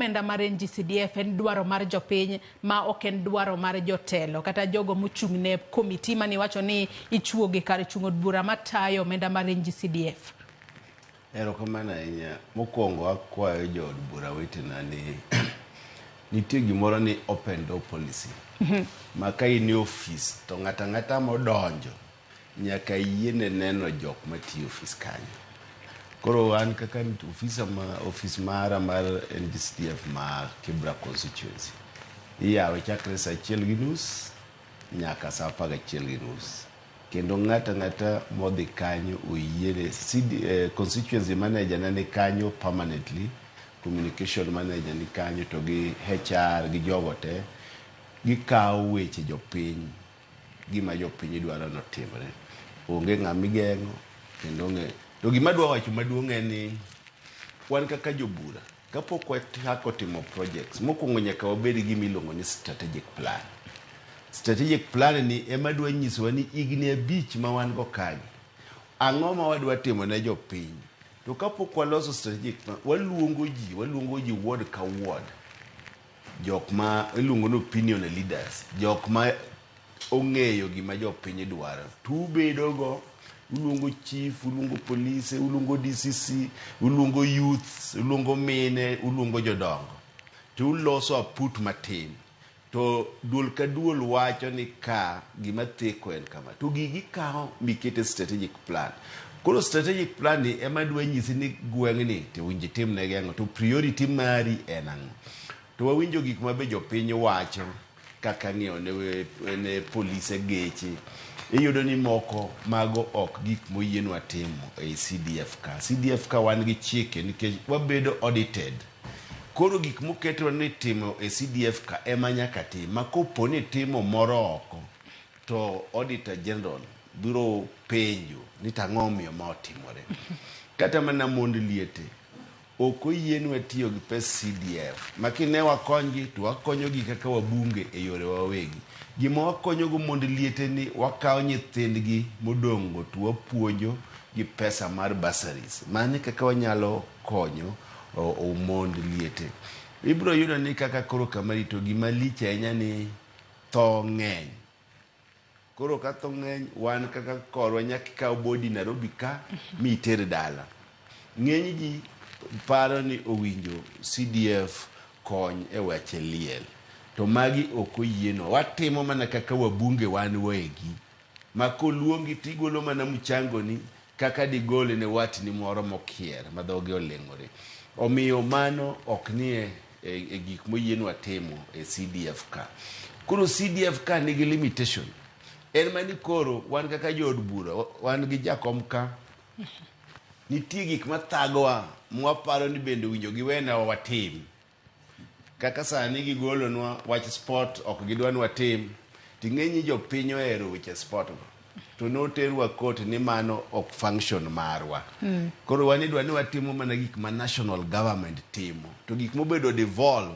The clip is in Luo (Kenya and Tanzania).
Omenda mar NGCDF en dwaro mar jopiny ma ok en dwaro mar jotelo kata jogo mochung' ne komiti mane iwacho ni ichuoge kar chung' od bura matayo omenda mar NGCDF. Erokamano ahinya. Mokwongo akwayo jood bura wetena ni nitie gimoro ni open door policy ma ka in e ofis to ng'ato ang'ata modonjo nyaka yiene neno jok matiyo ofis kanyo. Koro an kaka ofisa ma ofis mara mar NGCDF ma Kibra constituency iyawe chakre saa achiel gi nus nyaka saa apar gachiel gi nus. Kendo ng'ato ang'ata modhi kanyo oyiene CD, constituency manager na ni kanyo permanently, communication manager ni kanyo to gi HR gi jogo te gikawo weche jopiny gima jopiny dwaro notimre. Onge ng'ama igeng'o kendo onge to gima adwa wacho maduong' en ni wan kaka jobura kapok wachako timo projects mokwongo nyaka wabed gi gima iluongo ni strategic plan. Strategic plan ni ema dwa nyisowa ni higni abich ma wan go kagi ang'o ma wadwa timo ne jopiny to kapok waloso strategic plan waluongo ji waluongo ji ward ka ward jok ma iluongo ni opinion leaders jok ma ong'eyo gima jopiny dwaro to ubedo go uluongo chief uluongo polise uluongo DCC uluongo youths uluongo mine uluongo jodongo to uloso aput matin to duol ka duol wacho ni ka gima theko en kama to gigi kawo mikete strategic plan koro strategic plan ni ema dwa nyisi ni gweng'ni to winji timnegi ang'o to priority mari en ang'o to wawinjo gik ma be jopiny wacho kaka ng'iewo ne, ne polise geche iyudo ni moko mago ok gik moyienwa timo ei CDF ka CDF ka wan gi chike nikech wabedo audited koro gik moketwa ni timo e CDF ka ema nyaka tim ma kopo ni timo moro oko to auditor general biro penjo ni tang'o omiyo ma otimore kata mana mond liete ok oyienwa tiyo gi pes CDF ma kine wakonygi to wakonyogi kaka wabunge e yore wawegi gima wakonyogo mond liete ni wakawo nyithindgi modong'go to wapuonjo gi pesa mar bursaries mano kaka wanyalo konyo o, mond liete ibiro yudo ni kaka koro kama rito gima lich ahinya ni tho ng'eny koro ka tho ng'eny wan kaka korwa nyaka ikaw body Nairobi ka miter dala ng'eny ji paro ni owinjo CDF kony e weche liel to magi ok oyienwa watimo mana kaka wabunge wan wegi ma koluongi tigolo mana mchango ni kaka digole ne watni moro mokier ma dhoge oleng'ore omiyo mano ok nie e gik moyienwa timo e CDF ka koro CDF ka nigi limitation en mani koro wan kaka jood bura wan gi jakom ka nitie gik mathagowa mwaparo ni bende owinjo giwenewa watim kaka sani gigolonwa wach sport ok gidwa ni watim ting'e ni jopiny ohero weche sport go to noterwa court ni mano ok function marwa koro wan idwa ni watimo mana gik ma national government timo to gik mobedo devolve.